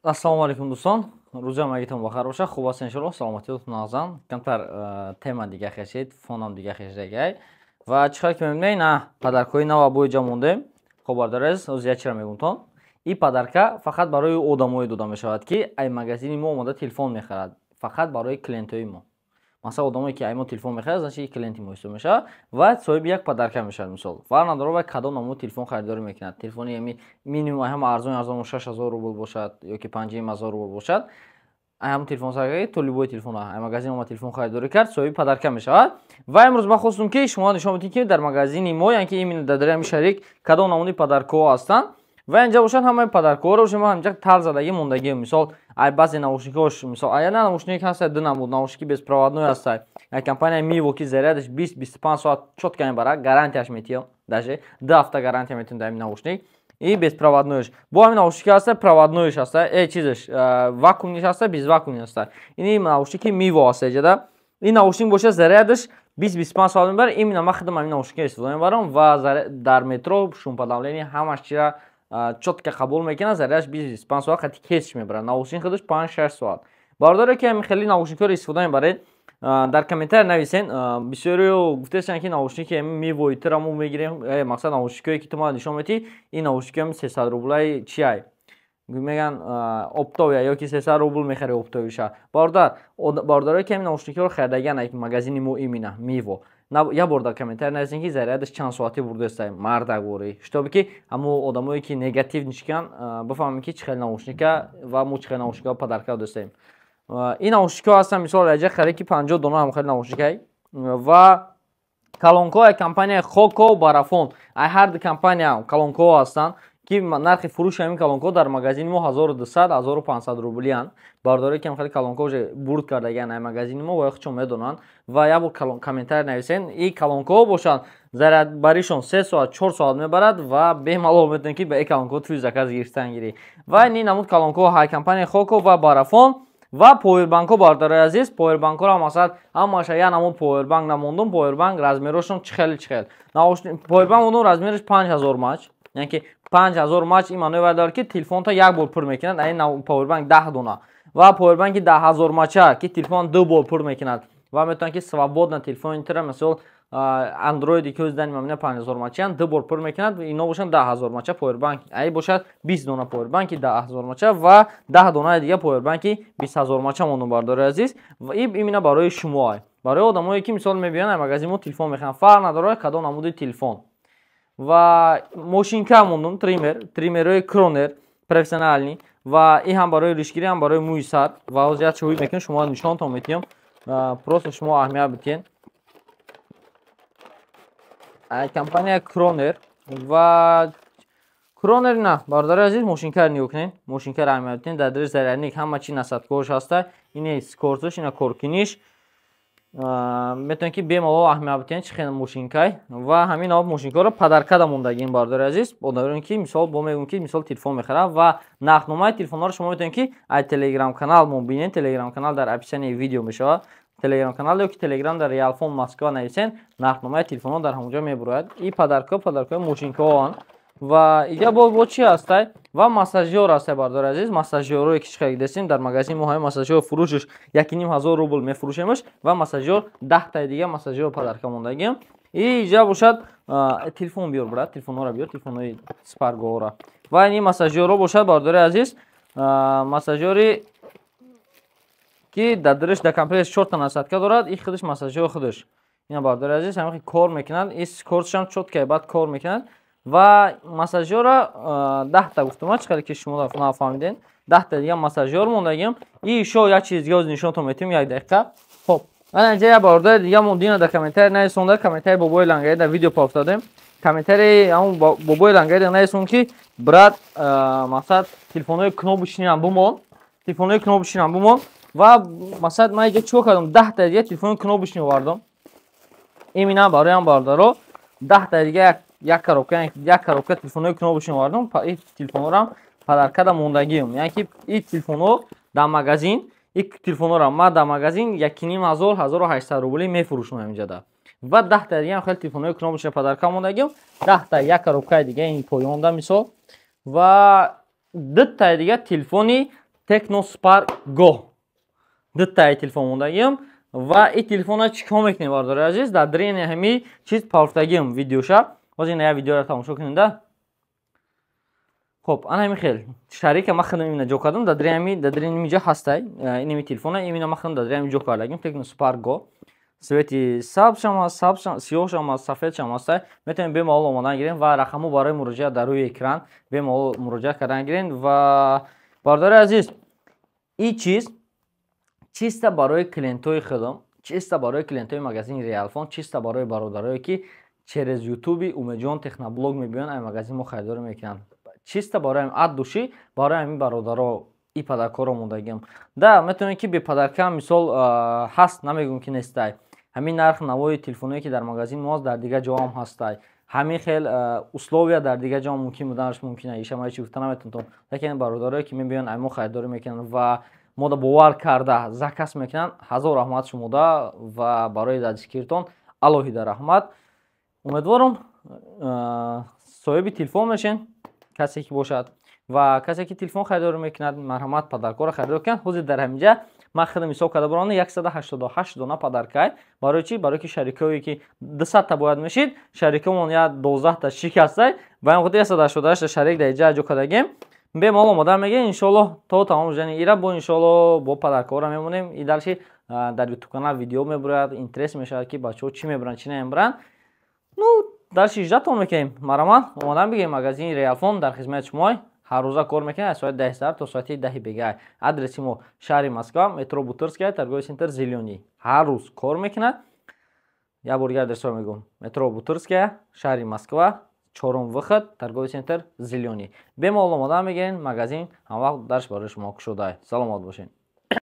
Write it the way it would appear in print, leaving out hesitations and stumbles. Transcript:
Ассалому алайкум, дӯстон, рӯзи ҳамагитон бахайр бошад, хуб аст, иншоалло, саломатиётон нағзан. Камтар тема дига хешид, фонам дига хешидагай. Ва чӣ хел ки мебинед, на подаркҳои нава бо иҷа мондем. Хоб, бародарез, ҳозир як чиро мегӯмтон. Ин подарка фақат барои одамое дода мешавад, ки ай магазини мо омода телефон мехарад, фақат барои клиентҳои мо. Масалан, одамое ки ай мо телефон мехарад, значит, клиенти мо ҳисоб мешавад ва соҳиби як подарка мешавад. Мисол, фарқ надорад, вай кадом намуд телефон харидорӣ мекунад. Телефони ами минимум ҳама арзони арзон 6000 рубл бошад ё ки 5500 рубл бошад, ай ҳамн телефон сар то любой телефон ай магазин омад, телефон харидорӣ кард, соҳиби подарка мешавад. Ва имрӯз ман хостум, ки шумо нишон бидем, ки дар магазини мо, яъне ки именно дар дари ҳами шарик, кадом намуди подаркаҳо ҳастанд. Ва инҷа бошад, ҳамаи подаркаҳоро шумо ҳаминҷа тал задагӣ мондагӣ. Мисол, ай баъзе наушникҳош, мисол, ай на наушник ҳаста, ду намуд наушники беспроводной ҳаста, як компания Миво, ки зарядаш 20-25 соат чётко мебарад, гарантияш метиҳам, даже 2 ҳафта гарантия метиҳам дар ин наушник. И беспроводнойш бо ҳамин наушники ҳаста, проводнойш ҳаста, чизаш вакуумниш ҳаста, безвакуумни ҳаста. Ини наушники Миво ҳаста иҷада. Ин наушник бошад, зарядаш 20-25 соат мебарад. Именно ман худам ҳамин наушникро истифода мебарам ва дар метро шумоподавление ҳамаш чира чётко қабул мекунад. Зарядаш 20-25 соат қати кесш мебарад, наушник худаш 5-6 соат. Бародаре, ки ҳамин хеле наушникҳоро истифода мебаред, дар комментария нависен. Бисёрио гуфтаестанд, ки наушники Мивои тура мо мегирем, мақсад, наушникҳое ки ту ма нишон медиҳӣ, ин наушникҳои 300 рублаи чиай меган, оптовия ё ки 300 рубл мехари оптовиша. Бародар, бародарое ки ҳамин наушникҳоро харидагиан магазини мо, именно Миво, як бор дар комментария нависен, ки зарядаш чанд соатӣ бурдааста, мардагворӣ, чтобы ки ҳамо одамое ки негатив нишкан, бифаҳмем, ки чӣ хел наушника ва мо чӣ хел наушника подарка достаем. Ин наушникҳо ҳастанд, мисол, аҷа харе ки 50 дона ҳам хел наушникай. Ва колонкаҳо ай компания Хоко, Барафон, ай ҳар ду компания колонкаҳо ҳастанд, ки нархи фурӯши ҳамин колонкаҳо дар магазини мо 1200, 1500 рублиянд. Бародаре ки хеле колонкаҳо уже бурд кардагиан ай магазини мо, ва худшон медонанд. Ва як бор комментарий нависен. И колонкаҳо бошанд, зарядбаришон 3 соат, 4 соат мебарад ва бемалол метавонед, ки ба и колонкаҳо тӯи заказ гирифтан гирӣ. Ва ин намуд колонкаҳо ҳай компания Хоко ва Барафон. Ва повербанкҳо, бародарои азиз, повербанкҳоро, масалан, ҳамаша як намуд повербанк намондум. Повербанк размерошон чӣ хеле, чӣ хел повербанк мондум, размераш 5000 мач, яъне ки 5000 мач. Ин маъное вай дорад, ки телефонта як бор пур мекунад ин повербанк 10 дона. Ва повербанки 10 000 мача, ки телефон ду бор пур мекунад ва метавонад, ки свободно телефони тура, мисол, андроиди ки ӯзидани мамина 5000 мачаян, ду бор пур мекунад. Ино бошанд 10 000 мача повербанк, ай бошад 20 дона повербанки 10 000 мача ва 10 донаи дига повербанки 20 000 мача мондум. Бародари азиз, ин именно барои шумо, ай барои одамое ки, мисол, мебиёнд ай магазин мо, телефон мехаранд, фарқ надорад кадом намуди телефон. Ва мошинка мондум, триммер, триммерҳои Кронер профессиональный, ва ин ҳам барои ришгирӣ, ҳам барои мӯи сар. Ва ҳозир як чиҳои мекунем, шумо нишонтон метиҳам, просто шумо аҳамият битиҳед. Компания Кронер ва Кронер на, бародари азиз, мошинкаро нигоҳ кунед, мошинкаро аҳамият битиҳед. Дар дари зарядник ҳама чи насадкаҳош ҳаста, ини скоростш, ина коркуниш, метавонед, ки бемалол аҳамият битиҳед, чӣ хел мошинкай. Ва ҳамин об мошинкаро подаркада мондагием, бародари азиз, одамоне ки, мисол, бо мегӯем, ки, мисол, телефон мехарад. Ва нархномаи телефонҳоро шумо метавонед, ки аз телеграм канал мо бинед. Телеграм канал дар описании видео мешавад, телеграм канал ё ки телеграм дар Реалфон Москва нависен, нархномаи телефонҳо дар ҳамонҷо мебурояд. И подаркаҳо, подаркаҳои мошинкаҳоанд. Ва иҷа бо чӣ ҳастай? Ва массажёр ҳастай, бародари азиз. Массажёрое ки чӣ харидастем дар магазини мо, ҳамин массажёр фурӯшаш 1500 рубл мефурӯшемаш. Ва массажёр, 10таи дига массажёр подарка мондагиам. И иҷа бошад, телефон биёр, брат, телефонҳоро биёр, телефонҳои спаргоҳоро. Ва ини массажёрҳо бошад, бародари азиз, массажёри ки дар дариш, дар комплекташ чорта насадка дорад. И худаш массажёр худаш ина, бародари азиз, ҳамин кор мекунад. И скоростшам чётко баъд кор мекунад. Ва массажёра 10та гуфтума, чӣ хеле ки шумо нафаҳмиден, 10та дига массажёр мондагиам. И ишо як чиз дига нишонтон метиҳем, як дақиқа. Хоб, ана инҷа як бародари дига мондина, дар комментарий нависонда, комментари бобои лангари дар видео пафтадем. Комментарии ҳамон бобои лангари нависон, ки брат, мақсад, телефонҳои кнопочныйам бумон, телефонҳои кнопочныйам бумон. Ва, масалан, ман инҷа чикор кардам? 10та дига телефони кнопочный овардам именно барои ҳам бародаро. 10та дига як коробка, як коробка телефонҳои кнопочный овардам. Ин телефонҳоро подаркада мондагиам, яъне ки ин телефонҳо дар магазин, ин телефонҳоро ман дар магазин 1500, 1800 рублӣ мефурӯшам инҷада. Ва 10та дига хеле телефонҳои кнопочный подарка мондагиам, 10та, як коробкаи дига ин поёнда, мисол. Ва Дутаи дига телефони Tecno Spark Go, дутаи телефон мондагиам. Ва ин телефона чӣ кор мекунем, бародари азиз? Дар дрени ҳами чиз пафтагиам видеоша. Ҳозир ина як видеоро тамошо кунем да. Хоб, ана ҳами хел шарика ман худам имина ҷо кардам дар дрени ҷо ҳастай инами телефона. Имина ман худам дар дрени ҷо кардагим. Tecno Spark Go, цвети сабзшам ҳаст, сабзшам, сиёҳшам ҳаст, сафедшам ҳастай. Метавонем бемалол омодан гирем ва рақамҳо барои муроҷиат дар рӯи экран, бемалол муроҷиат кардан гирем. Ва, бародари азиз, ин чиз чисто барои клиентҳои худам, чисто барои клиентҳои магазини Реалфон, чисто барои бародарое, ки через Ютуби Умедҷон Техноблог мебиёнд, ай магазин мо харидорӣ мекунанд. Чисто барои от души, барои ҳамин бародаро и подаркаро мондагиам да. Метавонед, ки бе подарка, мисол, ҳаст, намегӯм, ки нестай. Ҳамин нарх навои телефоное, ки дар магазин мо аст, дар дигар ҷоам ҳастай. Ҳамин хел условия дар дигар ҷо мумкин буданаш мумкин, иша ма чӣ гуфта наметавонам. Лекин бародарое, ки мебиёнд, ай мо харидорӣ мекунанд ва мода бовар карда заказ мекунанд, ҳазор раҳмат шумода ва барои дастгиритон алоҳида раҳмат. Умедворам, соҳиби телефон мешен, касе ки бошад, ва касе ки телефон харидорӣ мекунад, марҳамат, подаркаро харидорӣ кунад. Ҳозир дар ҳаминҷа ман худам ҳисоб карда баромадам, 188 дона подаркай. Барои чӣ? Барои ки шарикое ки 200-та бояд мешид, шарикамон я 12-та шикастай. Ба ин хотир 188-та шарик дар иҷа ҷо кардагем. Бемалол омода мегирем, иншоалло, то тамом шудани ира бо, иншоалло, бо подаркаҳоро мемонем. И дальше дар Ютуб канал видео мебурояд. Интерес мешавад, ки бачаҳо чӣ мебуранд, чӣ намебуранд. Ну, дальше ждатон мекунем. Марҳамат, омодан бигирем. Магазини Реалфон дар хизмати шумой, ҳаррӯза кор мекунад аз соати 10 сар то соати 10 бегай. Адреси мо: шаҳри Москва, метро Бутырская, торговый центр «Зелёный». Ҳар рӯз кор мекунад. Як бор дигар адресро мегӯм: метро Бутырская, шаҳри Москва, чорум выход, торговый центр «Зелёный». Бемалол омода мегирен, магазин ҳамвақт дарш барои шумо кушода. Саломат бошед.